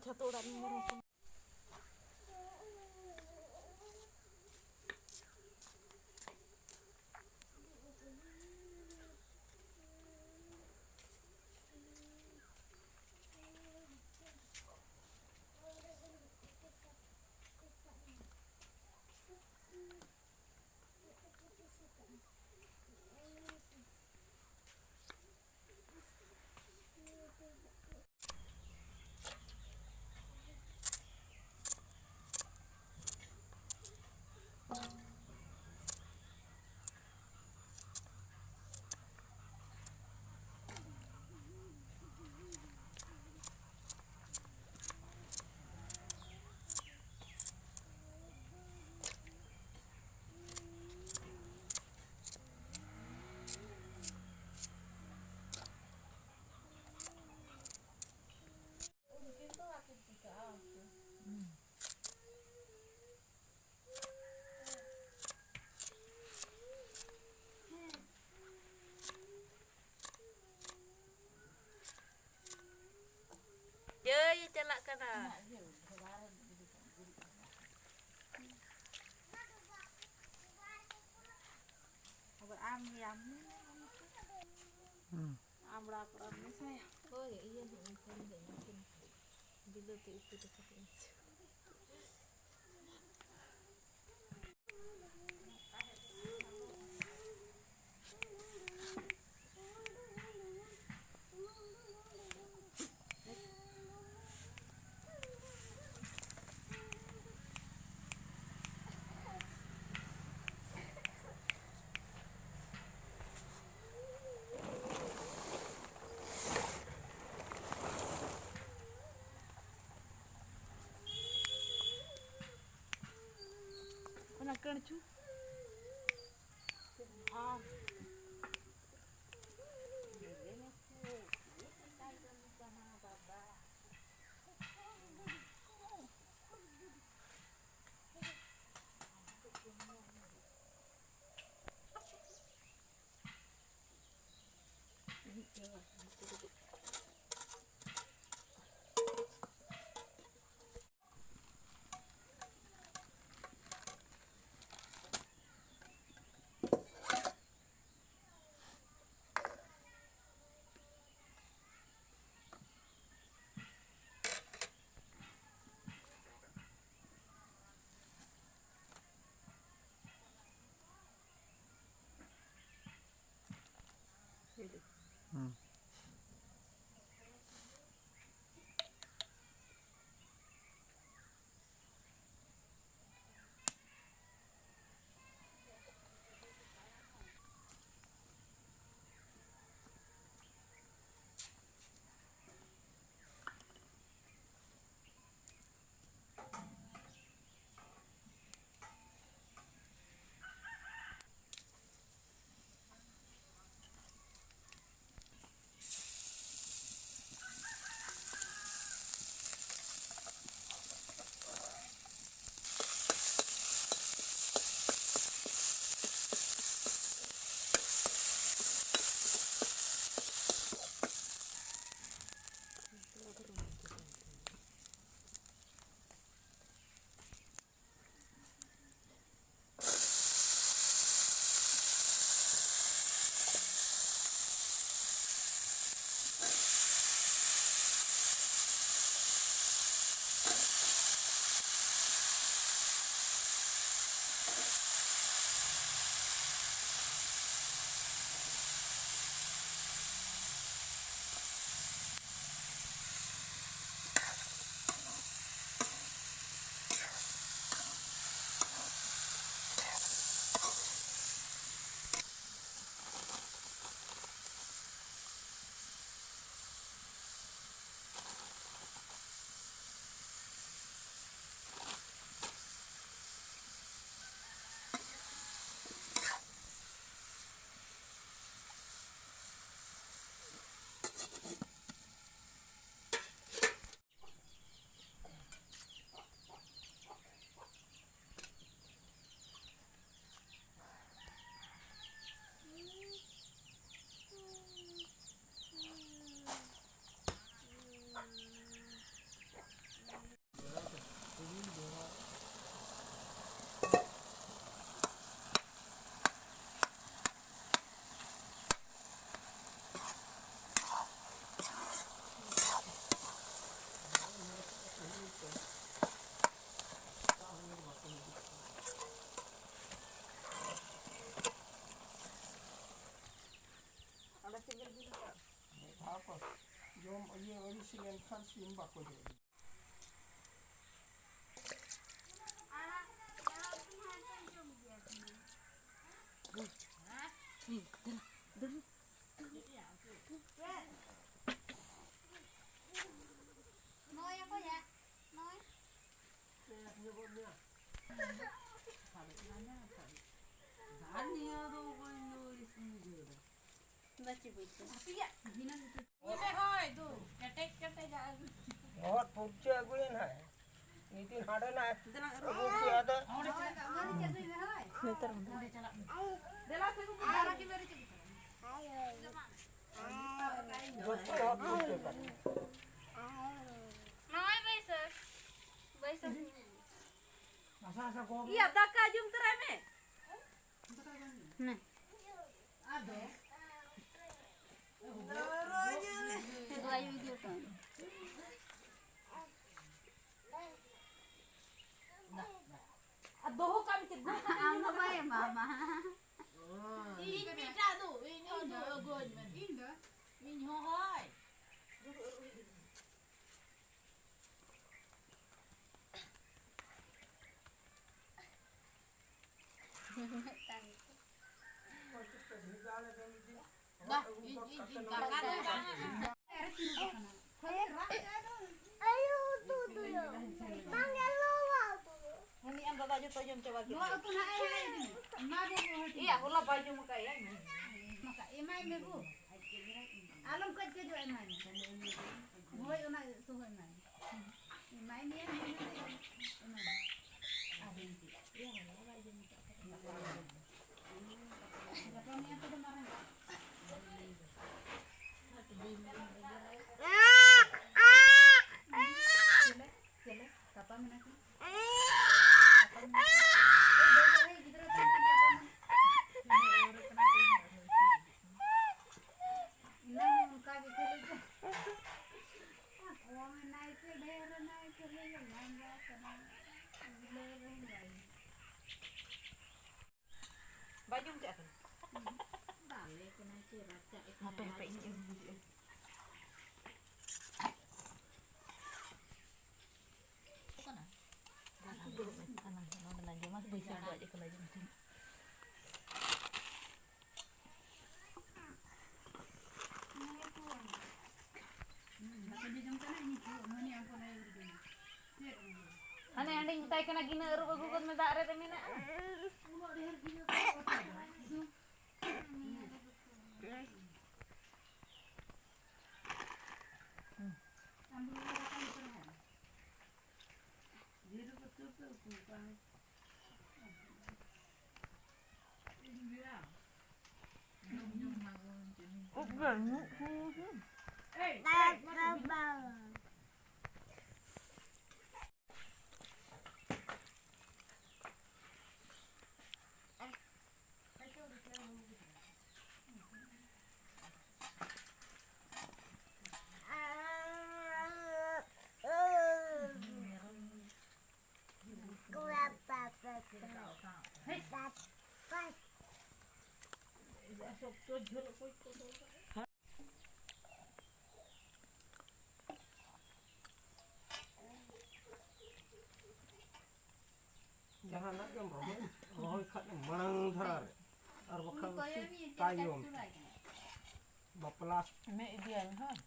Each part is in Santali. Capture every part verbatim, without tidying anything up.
ᱪᱷᱟᱛᱩ ᱚᱲᱟᱜ ᱨᱤᱧ ᱢᱮᱨᱚᱢ ᱠᱟᱱᱟ᱾ ᱡᱟᱹᱭ ᱪᱟᱞᱟᱜ ᱠᱟᱱᱟ᱾ ᱟᱫᱚ ᱟᱢ ᱜᱮ, ᱟᱢ ᱜᱮ᱾ ᱦᱩᱸ᱾ ᱟᱢᱲᱟ ᱠᱚ ᱟᱨ ᱢᱮᱥᱟᱭᱟ᱾ ᱦᱳᱭ, ᱤᱭᱟᱹ ᱦᱚᱸ ᱢᱮᱥᱟ ᱞᱮᱫᱟᱹᱧ, ᱱᱟᱥᱮ ᱱᱟᱥᱮ᱾ ᱵᱤᱞᱟᱹᱛᱤ ᱩᱛᱩ ᱫᱚ ᱠᱟᱹᱴᱤᱡ ᱢᱮᱥᱟ᱾ ᱚᱱᱟ ᱠᱟᱹᱬᱪᱩ᱾ ᱟᱨ ᱮᱱᱠᱷᱟᱱ ᱥᱤᱢ ᱵᱟᱠᱚ ᱡᱚᱢ᱾ ᱱᱚᱜᱼᱚᱭ ᱚᱠᱚᱭᱟ? ᱱᱚᱜᱼᱚᱭ᱾ ᱟᱨ ᱱᱤᱭᱟᱹ ᱫᱚ ᱚᱠᱚᱭ ᱫᱚ ᱤᱥᱤᱱ ᱜᱮ᱾ ᱵᱟᱪᱤ ᱵᱩᱡᱷᱟᱹᱣ᱾ ᱦᱳᱭ, ᱫᱩ, ᱠᱮᱴᱮᱡ, ᱠᱮᱴᱮᱡ ᱟᱜ ᱟᱹᱜᱩ᱾ ᱦᱚᱲ ᱯᱩᱨᱪᱟᱹ ᱟᱹᱜᱩᱭᱟ ᱱᱟᱦᱟᱜ᱾ ᱱᱤᱛᱤᱱ ᱦᱟᱸᱰᱮ ᱱᱟᱦᱟᱜ ᱟᱹᱜᱩ ᱠᱮᱭᱟ ᱫᱚ᱾ ᱦᱳᱭ, ᱢᱟᱹᱨᱤᱪ ᱟᱹᱜᱩᱭ ᱢᱮ, ᱦᱳᱭ᱾ ᱫᱮᱞᱟ ᱥᱮ ᱜᱩᱜᱩ, ᱟᱨ ᱡᱚᱛᱚ ᱦᱚᱲ ᱯᱩᱨᱪᱟᱹ ᱠᱟᱱᱟ᱾ ᱱᱚᱜᱼᱚᱭ ᱵᱟᱹᱭᱥᱟᱹᱠᱷ, ᱵᱟᱹᱭᱥᱟᱹᱠᱷ᱾ ᱤᱭᱟ, ᱫᱟᱠᱟ ᱡᱚᱢ ᱛᱚᱨᱟᱭ ᱢᱮ᱾ ᱱᱮ᱾ ᱟᱫᱚ᱾ ᱟᱭᱩ ᱤᱫᱤ ᱠᱟᱱ᱾ ᱟᱨ ᱫᱚᱦᱚ ᱠᱟᱜ ᱢᱮ ᱪᱮᱫ? ᱟᱢ ᱫᱚ ᱵᱟᱭ ᱮᱢᱟᱢᱟ᱾ ᱤᱧ ᱢᱤᱫᱴᱟᱜ ᱫᱚ, ᱤᱧ ᱦᱚᱸ ᱫᱚ ᱟᱹᱜᱩᱣᱟᱹᱧ ᱢᱮ᱾ ᱤᱧ ᱫᱚ? ᱤᱧ ᱦᱚᱸ ᱦᱳᱭ᱾ ᱵᱟ, ᱤᱧ, ᱤᱧ, ᱤᱧ ᱫᱟᱠᱟ ᱫᱚ ᱵᱟᱝ᱾ ᱩᱱᱤ ᱟᱢ ᱫᱟᱫᱟ ᱡᱚᱛᱚ ᱡᱚᱢ ᱪᱟᱵᱟ ᱠᱮᱫ᱾ ᱱᱚᱣᱟ ᱩᱛᱩ ᱱᱟᱦᱟᱜ ᱮ ᱦᱟᱲᱟᱭ ᱤᱫᱤ ᱢᱮ᱾ ᱮᱢᱟ ᱫᱮ ᱜᱚ ᱦᱟᱹᱴᱤᱧ᱾ ᱤᱭᱟ, ᱦᱚᱞᱟ ᱵᱟᱭ ᱡᱚᱢ ᱟᱠᱟᱫ ᱭᱟ᱾ ᱮᱢᱟᱭ ᱢᱮ ᱜᱳ᱾ ᱟᱞᱚᱢ ᱠᱟᱹᱡ ᱠᱟᱹᱡᱚᱜᱼᱟ, ᱮᱢᱟᱭ ᱢᱮ᱾ ᱦᱳᱭ, ᱚᱱᱟ ᱥᱚᱸᱜᱮ ᱮᱢᱟᱭ ᱢᱮ᱾ ᱮᱢᱟᱭ ᱢᱮᱭᱟ, ᱮᱢᱟᱭ ᱢᱮ᱾ ᱟᱨ ᱜᱟᱯᱟ ᱢᱮᱭᱟᱝ ᱛᱮᱫᱚ ᱢᱟᱨᱟᱝ᱾ ᱪᱮᱞᱮ, ᱪᱮᱞᱮ, ᱜᱟᱯᱟ ᱢᱮᱱᱟᱜ ᱠᱤᱱᱟ᱾ ᱜᱟᱯᱟ ᱢᱮᱱᱟᱜ ᱠᱤᱱᱟ᱾ ᱮ ᱵᱟᱹᱵᱩ, ᱮ ᱜᱤᱫᱽᱨᱟᱹ ᱛᱟᱢ ᱠᱤᱱ ᱜᱟᱯᱟ ᱢᱮᱱᱟᱜ ᱠᱤᱱᱟ᱾ ᱮᱱᱟᱝ ᱦᱚᱸ ᱚᱱᱠᱟ ᱜᱮ ᱠᱷᱮᱞ ᱦᱚᱪᱚ᱾ ᱚ, ᱢᱮᱱᱟᱭ ᱪᱮ ᱰᱷᱮᱨ ᱮᱱᱟᱭ ᱪᱮ ᱞᱟᱸᱫᱟ ᱠᱟᱱᱟ᱾ ᱵᱩᱞᱟᱹᱣ ᱨᱮᱦᱚᱸ ᱵᱟᱭ ᱵᱟᱭ ᱡᱚᱢ ᱠᱮᱫ ᱠᱟᱱᱟ᱾ ᱫᱟᱞᱮ ᱠᱟᱱᱟᱭ ᱪᱮ ᱨᱟᱪᱟᱜ ᱮ ᱠᱟᱱᱟᱭ᱾ ᱦᱟᱯᱮ, ᱦᱟᱯᱮ, ᱤᱧ ᱟᱹᱜᱩ ᱦᱤᱡᱩᱜ ᱟᱹᱧ᱾ ᱦᱟᱱᱮ ᱦᱟᱸᱰᱮᱧ ᱢᱮᱛᱟᱭ ᱠᱟᱱᱟ, ᱜᱤᱱᱟᱹ ᱟᱹᱨᱩᱵ ᱟᱹᱜᱩ ᱜᱚᱫ ᱢᱮ, ᱫᱟᱜ ᱨᱮ ᱢᱮᱱᱟᱜᱼᱟ᱾ ᱡᱟᱦᱟᱱᱟᱜ ᱜᱮᱢ ᱨᱚᱦᱚᱭ, ᱨᱚᱦᱚᱭ ᱠᱷᱟᱱ ᱢᱟᱲᱟᱝ ᱫᱷᱟᱨᱟ ᱨᱮ, ᱟᱨ ᱵᱟᱠᱷᱟᱱ ᱛᱟᱭᱚᱢ ᱛᱮ᱾ ᱵᱟᱯᱞᱟ ᱢᱮ ᱤᱫᱤᱭᱟᱭ ᱢᱮ, ᱦᱳᱭ᱾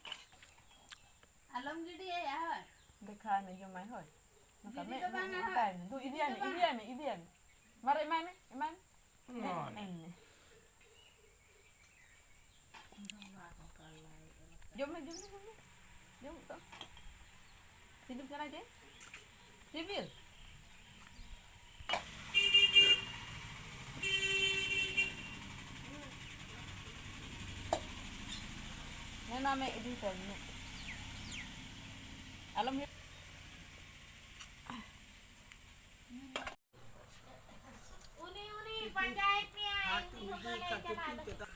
ᱟᱞᱚᱢ ᱜᱤᱰᱤᱭᱟᱭᱟ, ᱦᱳᱭ᱾ ᱫᱮᱠᱷᱟᱭ ᱢᱮ, ᱡᱚᱢᱟᱭ, ᱦᱳᱭ᱾ ᱱᱚᱝᱠᱟ ᱜᱤᱰᱤ ᱢᱮ, ᱫᱚ ᱵᱟᱝᱟ, ᱦᱳᱭ᱾ ᱤᱫᱤᱭᱟᱭ ᱢᱮ, ᱫᱩ ᱜᱤᱰᱤ ᱤᱫᱤᱭᱟᱭ ᱫᱚ ᱢᱮ, ᱵᱟᱝᱟ᱾ ᱤᱫᱤᱭᱟᱭ ᱢᱮ, ᱤᱫᱤᱭᱟᱭ ᱢᱮ᱾ ᱢᱟᱨᱮ ᱮᱢᱟᱭ ᱢᱮ, ᱮᱢᱟᱭ ᱢᱮ᱾ ᱱᱚᱣᱟ ᱮᱢ ᱢᱮ᱾ ᱡᱚᱢ ᱢᱮ, ᱡᱚᱢ ᱢᱮ, ᱡᱚᱢ ᱢᱮ᱾ ᱡᱚᱢ ᱛᱚ᱾ ᱥᱤᱵᱤᱞ ᱠᱟᱱᱟ ᱪᱮ? ᱥᱤᱵᱤᱞ? ᱦᱮᱸ, ᱢᱟ ᱢᱮ ᱤᱫᱤ ᱛᱟᱭ ᱢᱮ᱾ ᱟᱞᱚᱢ ᱦᱤᱲᱤᱧ᱾ ᱩᱱᱤ, ᱩᱱᱤ ᱯᱟᱸᱡᱟᱭᱮ ᱯᱮᱭᱟᱭ, ᱩᱱᱤ ᱦᱚᱸ ᱵᱟᱞᱮ ᱪᱟᱞᱟᱜ ᱞᱟᱹᱜᱤᱫ᱾